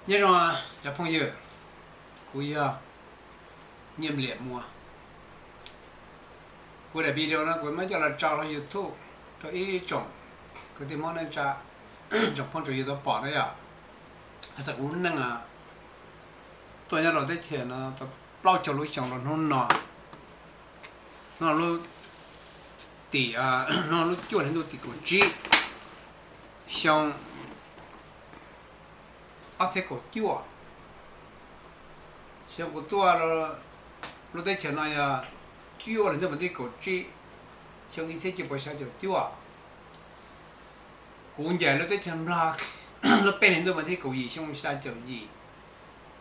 Nyob zoo cov phooj ywg, kuv yog Nyiaj Liam Muas. Kuv daim video no kuv muab coj los tso rau YouTube rau ib tsoom kwv tij Hmoob neej tsa, tsoom phooj tsoom ywg tau pom na yom. Hais txog kuv lub neej tuaj nyob rau teb chaws no tau plaub caug lub xyoo rau hnub no, no lub tim, no lub cuaj hli ntuj tim kaum tsib, xyoo ob txhiab kaum cuaj. Xyoo kuv tuaj lub teb chaws no yog cuaj hli ntuj tim kaum tsib, xyoo ib txhiab cuaj puas xya caum cuaj. Kuv ncaim lub teb chaws Nplog lub peb hlis ntuj tim kaum yim xyoo xya caum yim.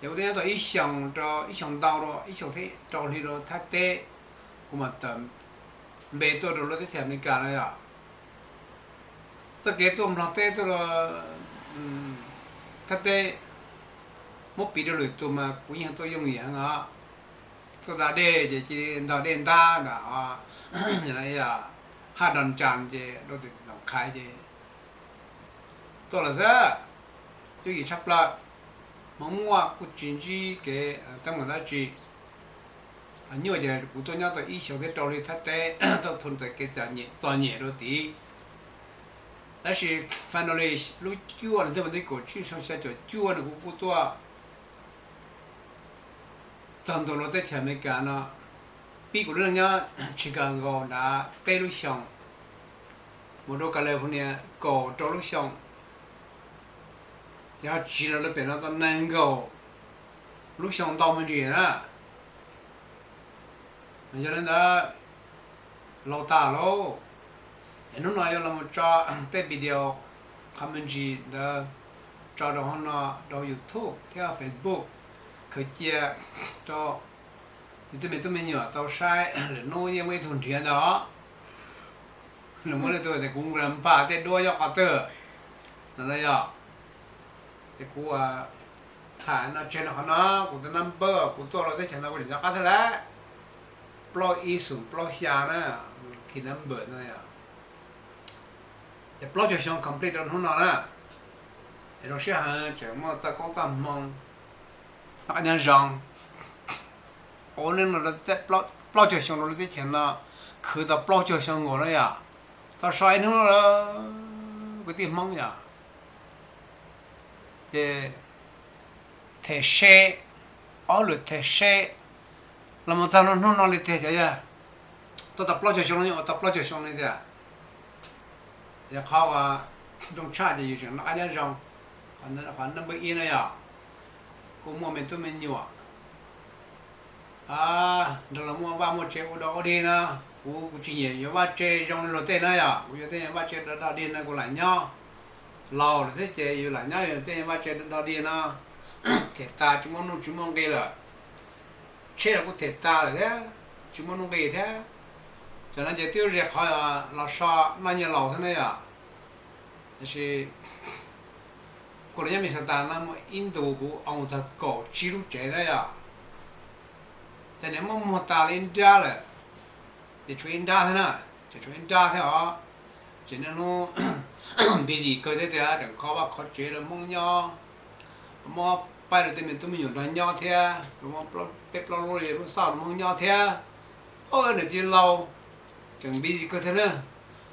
Yog kuv twb nyob tau ib xyoos rau ib xyoos ntau rau ib xyoos thiab rau hli rau Thaib teb, kuv mam tawm npe tuaj rau lub teb chaws Amelikas no yom. Txoj kev tuaj Nplog teb tuaj rau Thaib teb muab piv rau lwm tus mas kuv yeej tuaj yooj yim heev os. Tuaj da dej ces cia li ntog dej ntab ntawm Haj Doo Cas ces rau tim Noom Qhaiv ces tuaj lawm xwb, yooj yim tshaj plaws. Hmoov muaj kuj tsis ntsib kev teeb meem dab tsi. Nyuaj ces kuv tuaj nyob tau ib xyoos thiab rau hli Thaib teb tuaj thua txoj kev txom nyem rau tid. Tab sis finally lub cuaj hli ntuj tim kaum tsib xyoo xya caum cuaj no kuv kuj tuaj txog ntua lub teb chaws Amelikas no, pib kuv lub neej nyob Chicago nrad peb lub xyoos, mus rau California kaum rau lub xyoos, ces ho tsiv los rau pem no tau nees nkaum lub xyoo ntau me ntsis na. Yog li ntawd, laus tas lauj, es hnub no yuav los mus tso tej video qhov me ntsis ntawd tso rau hauv no, rau YouTube thiab Facebook, khaws cia rau yus tej me tub me nyuam tau saib. Lwm hnub yeej muaj ib tug nrhiav ntag, lwm hnub muaj ib tug tias kuv grandpa tej duab nyob qhov twg no na yom. Ces kuv tham no tseg no qhov no, kuv tus number kuv tuaj rau teb chaws no kuv tseem nco qab thiab lawm, plaub ib xoom plaub xya na, phim number no yom. Ces plaub caug xyoo complete rau hnub no na, es zoo siab heev tseem muaj txoj koob txoj hmoo noj qab nyob zoo. Ua neej no plaub caug xyoo rau lub teb chaws no, khwv tau plaub caug xyoo nkaus na yom. Tau so ib hnub kwv tij Hmoob yom. Ces them se, ob lwm them se los mus txog hnub no li tiag ces yog tuaj tau plaub caug xyoo no, ua tau plaub caug xyoo li tiag. Yog qhov uas zoo tshaj ces yus tseem noj qab nyob zoo, qhov nab npawb ib na yom. Kuj muaj me tub me nyuam nrog luag muaj vaj muaj tsev ua dog ua dig na. Kuv, kuv tsis nyiam yuav vaj tse zoo li luag tej na yom, kuv yuav tej vaj tse dog dog dig no kuv lam nyob. Laus lawm thiab ces yus lam nyob yus tej vaj tse dog dog dig no, them tas tsis muaj nuj tsis muaj nqi lawm. Tsheb los kuj them tas lawm thiab, tsis muaj nuj nqi thiab. Tam no ces twb ze qhov los so noj nyiaj laus thiab na yom. Tab sis kuv los nyob Minnesota no muaj ib ntus kuv own txog kaum tsib lub tsev na yom. Ces nws muab muag tas li ib nrab lawm, ces tshuav ib nrab thiab na, ces tshuav ib nrab thiab os. Ces niaj hnub busy kawg thiab tias tseem kho vaj kho tsev rau Hmoob nyob, muab paib rau tej me tub me nyuam nrog nyob thiab, muab peb plaub lub li muab xauj rau Hmoob nyob thiab. Ua niam txiv laus tseem busy kawg thiab na,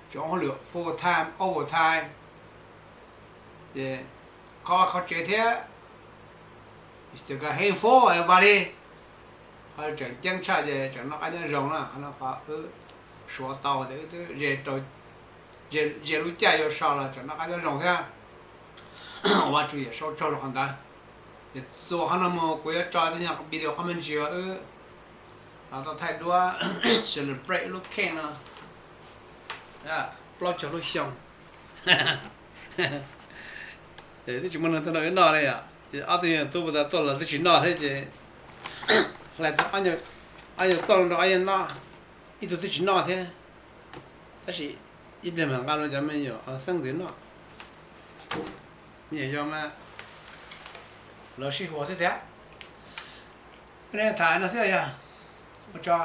tseem ua hauj lwm full time, overtime, ces kho vaj kho tsev thiab. Still got handful everybody. Qhov tseem ceeb tshaj ces tseem noj qab nyob zoo na, qhov no qhov wb suav tau tias wb twb ze lub caij yuav so los tseem noj qab nyob zoo thiab. Ua Vajtswv yam sau tsaug rau qhov ntawd. Ces txuas qhov no mus kuv yuav tso cov video qhov me ntsis uas wb los tau thaij duab celebrate lub kheej no plaub caug lub xyoo. Twb tsis muaj neeg tuaj nrog wb noj li yom, ces ob tug yawg tub puas tas tuaj los twb tsis noj thiab ces hlais tau ob nyuag txoj rau ob yawg noj, ib tug twb tsis noj thiab. Tab sis ib pliag mam nqa rau cov me nyuam xeeb ntxwv noj. Me nyuam yaus mas lawv sib huas xwb tiag. Tham no xwb yog ua tso.